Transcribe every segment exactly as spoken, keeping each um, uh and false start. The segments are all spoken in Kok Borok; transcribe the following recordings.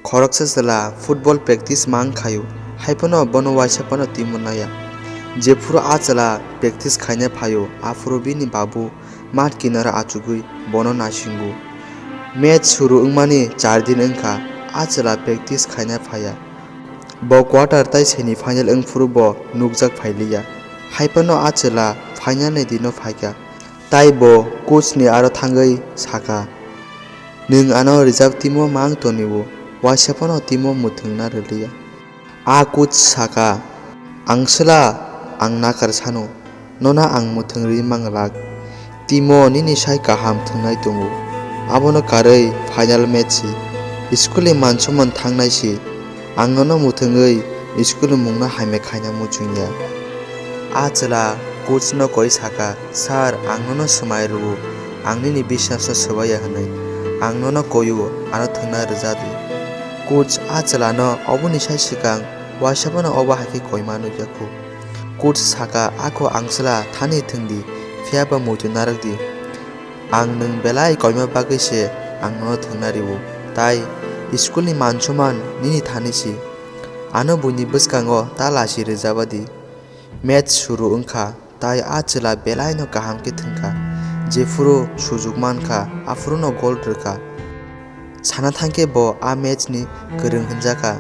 Khoroksa chwla football practice mang khaio, hai phano bono waisa phano timo naya. Jephuru a chwla practice khaina phaio, aphuru bini babu math kinaro achugwi bono naisingo. Match suru wngmani char din wngkha, a chwla practice khaina phaiya. Bo quarter tai semi final wngphuru bo nukjak phailiya. Hai phano a chwla final ni dino phaikha. Tai bo coach ni aro thangwi sakha, "Nwng ano rijak timo mang tonio, waisa phano timo mwthwngna rwliya." A coach sakha, "Angswla, ang nakar sano, nono ang mwthwng rwi manglak. Timo nini sai kaham thwngnai tongo. Abono karwi final match si. School ni mansuman thangnai si. Ang nono mwthwngwi school ni mungno hamya khaina muchungya." A chwla coach no koi sakha, "Sir, ang nono swmai rwo, ang nini biswas no swbaiya hwnwi. Ang nono koio, ano thwngna rwja di." Coach a chwla no oboni sai swkang waisa phano obo hai khe koima nukya khu. Coach sakha, "Ako angswla thani thwng di, phiya ba muitu narwk di. Ang nwng belai koima bagwi se ang nono thwngna rwo. Tai school ni mansuman nini thani si. Ano buini bwskango ta lasi rwjaba di." Match suru wngkha, tai a chwla belai no kaham khe thwngkha. Jephuru sujuk mankha, aphuru no goal rwkha. Sana thangkhe bo a match ni kwrwng hwnjakha.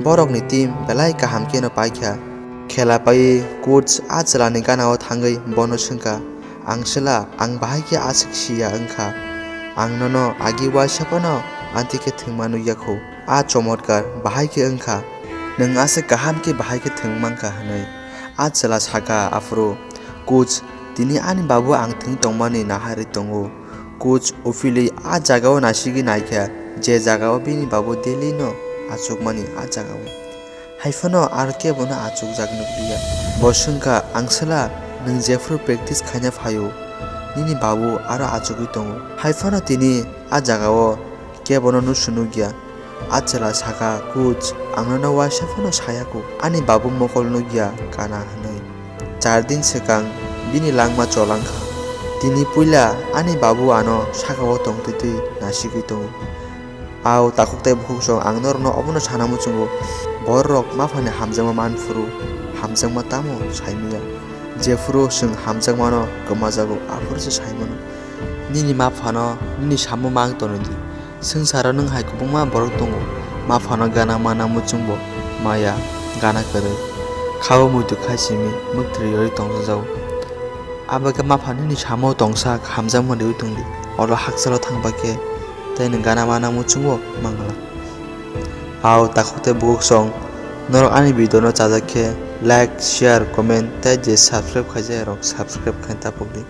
Borok ni team belai kaham khe no paikha. Khela paiwi coach a chwla ni gana o thangwi bono swngkha, "Angswla, ang bahai khe aswk siya wngkha. Ang nono agi waisa phano amtwi khe thwngma nukya khu. A chomotkar bahai khe wngkha. Nwng aswk kaham khe bahai khe thwng mankha," hwnwi a chwla sakha. Aphuru, "Coach, tini ani babu ang thwng tongmani naharwi tongo." Coach uphilwi a jagao naisigwi naikha, je jagao bini babu daily no achukmani a jagao. Hai phano aro kebono achukjak nukliya. Bo swngkha, "Angswla, nwng jephuru practice khaina phaio, nini babu aro achugwi tongo. Hai phano tini a jagao kebono nusu nukya." A chwla sakha, "Coach, ang nono waisa phano sayakho. Ani babu mokol nukya kana," hwnwi. Char din swkang bini langma cholangkha. Tini puila ani babu ano sakao tongtwtwi naisigwi tongo. Ao takhuk tei bukhuksong ang norokno obono sana muchungo, bororok maphani hamjakma manphuru hamjakma tamo saimanya? Jephuru chwng hamjakmano kwmajago, aphuru se saimano. Nini maphano nini samo mang tonwi di. Swngcharo nwng hai kwbangma borok tongo, maphano gana mana muchungbo maya, gana kwrwi. Khao muitu khai simi mwktwrwi yorwi tongjago. Abo khe mapha nini samo tongsa hamjakma riwi tongdi. Oro hakchalo thangba khe tei nwng gana mana muchungo mangla. Ao takhuk tei bukhuksong, norok ani video no chajak khe like, share, comment tei je subscribe khaijak rok subscribe khai tapokdi.